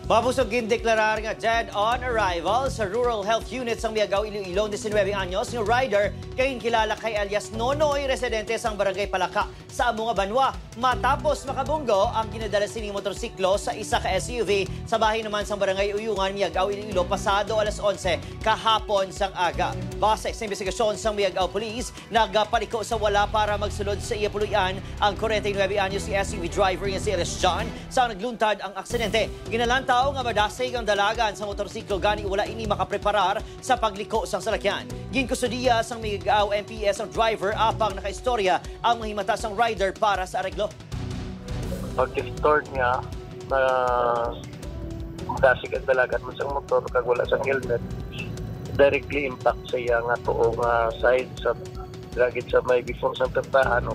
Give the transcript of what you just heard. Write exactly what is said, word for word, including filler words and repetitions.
Mapusog gindeklarar nga dead on arrival sa Rural Health Unit sang Miag-ao, Iloilo, diecinuebe anyos nga rider kay ginkilala kay alias Nonoy, residente sang Barangay Palaka sa amo nga banwa. Matapos makabunggo ang ginadala sining motorsiklo sa isa ka S U V sa bahin naman sang Barangay Uyungan, Miag-ao, Iloilo, pasado alas onse kahapon sang aga. Base sa imbestigasyon sang Miag-ao Police, nagapaliko sa wala para magsulod sa iya puloy-an ang forty-nine anyos nga S U V driver nga si Elias John sa nagluntad ang aksidente. Ginalantaw nga madasig ang dalagan sa motorsiklo, gani wala ini makapreparar sa pagliko sang salakyan. Ginkustodiya sang Miag-ao M P S ang driver, apang nakaistorya ang mga himata sang rider para sa areglo. Pag-start niya, na dasig ang dalagan mo sang motor kag wala sang helmet, directly impact sa iya nga tuo nga side sa lagid sa may before sa pertahan.